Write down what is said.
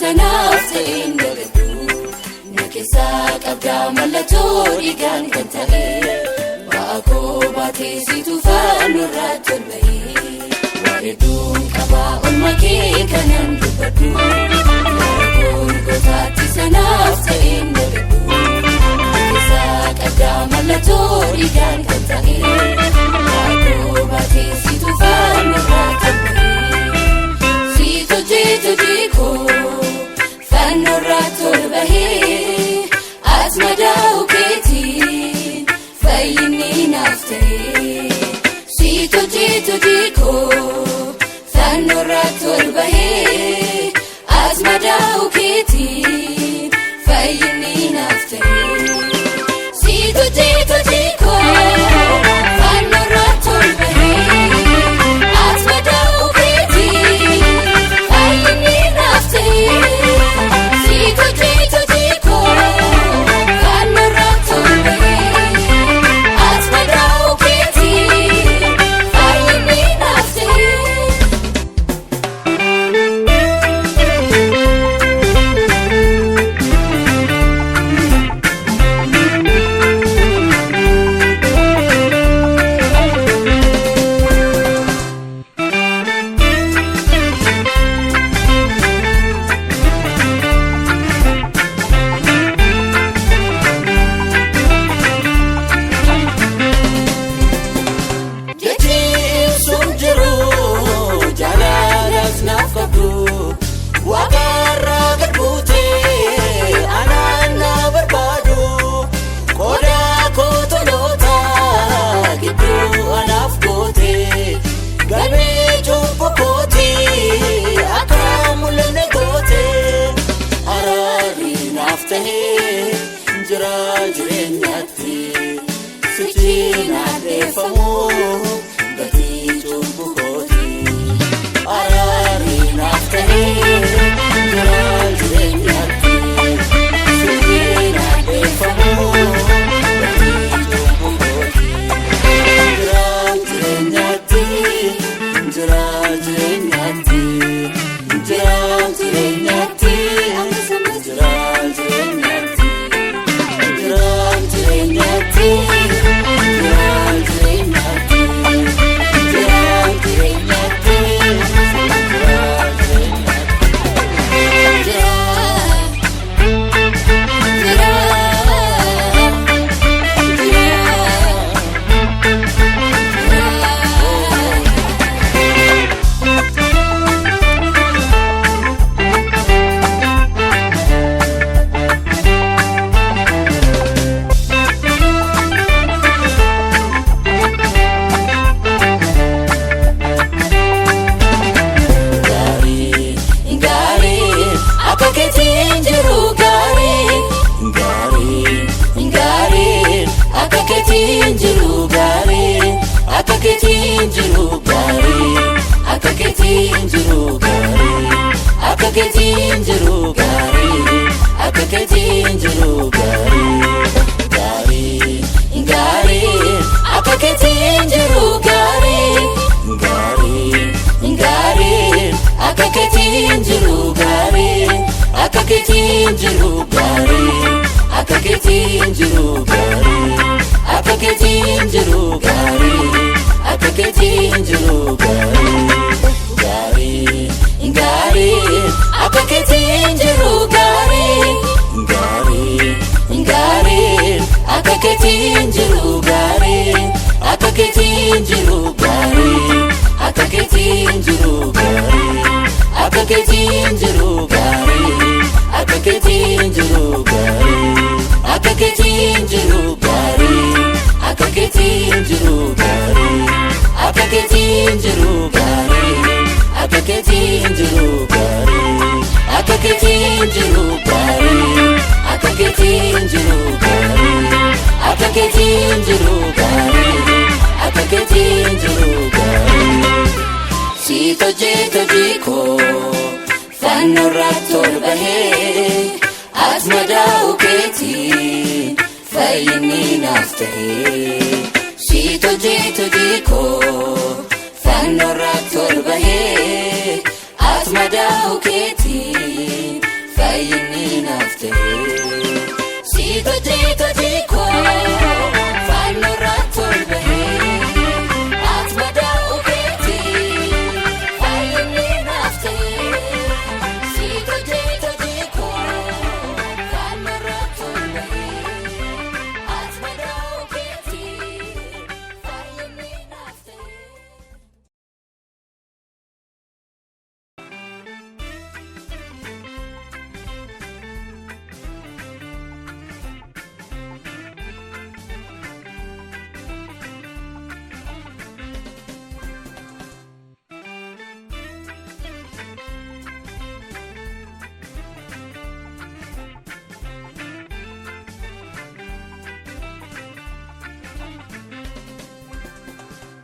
sanaaf ta'een dagadhu. Na keessaa qabdaa mallattoo dhiigaan kan ta'e. Ba'a koo baatee situ fannoo irratti ol ba'e. Waa hedduun qabaa olma kee kanan dubbadhu. Gara Golgotaatti sanaaf ta'een dagadhu. Na keessaa qabdaa mallattoo dhiigaan kan ta'e. Ba'a koo baatee situ fannoo irratti ol ba'e. Situ hojjetu diikoo fannoo irratti ol bahee as madaa'u keetiin fayyinni naaf ta'ee. Situ hojjetu diikoo fannoo irratti ol bahee as madaa'u keetiin fayyinni naaf ta'ee. Situ hojjetu diikoo fannoo irratti ol bahee as madaa'u keetiin fayyinni naaf ta'ee. Situ hojjetu diikoo fannoo irratti ol bahee as madaa'u keetiin fayyinni naaf ta'ee. Jechi ibsuun jiru jaalalas naaf qabdu waaqarraa gad buutee anaan na barbaadu qodaa koo toloota gidduu anaaf goote galmee cubbuu kootii akka mul'anne goote araarri naaf tahee jira jireenyaatti. Sichi naaddeeffamu gatii cubbuu kooti. Araarri naaf ta'ee jira jireenyaatti. Sichi naaddeeffamu gatii cubbuu kooti. Jira jireenyaatti, jira jireenyaatti, jira jireenyaatti, jira jireenyaatti. Jira jireenyaatti, jira jireenyaatti, jira jireenyaatti, jira jireenyaatti. Jira, jira, jira, jira. Gaarii, Gaarii akka keetiin jiru gaarii. Gaarii, Gaarii akka keetiin jiru gaarii. Akka keetiin jiru gaarii. Akka keetiin jiru gaarii. Akka keetiin jiru gaarii. Akka keetiin jiru gaarii. Gaarii, Gaarii akka keetiin jiru gaarii. Gaarii, Gaarii akka keetiin jiru gaarii. Akka keetiin jiru gaarii. Akka keetiin jiru gaarii. Akka keetiin jiru gaarii. Akka keetiin jiru gaarii. Gaarii, Gaarii akka keetiin jiru gaarii. Gaarii, Gaarii akka keetiin jiru gaarii. Akka keetiin jiru gaarii. Akka keetiin jiru gaarii. Akka keetiin jiru gaarii. Akka keetiin jiru gaarii. Akka keetiin jiru gaarii. Akka keetiin jiru gaarii. Akka keetiin jiru gaarii. Akka keetiin jiru gaarii. Akka keetiin jiru gaarii. Akka keetiin jiru gaarii. Akka keetiin jiru gaarii. Akka keetiin jiru gaarii. Siit hojjetu diikoo fannoo irratti ol bahee as madaa'u keetiin fayyinni naaf ta'ee. Siit hojjetu diikoo fannoo irratti ol bahee as madaa'u keetiin. Dadii koo.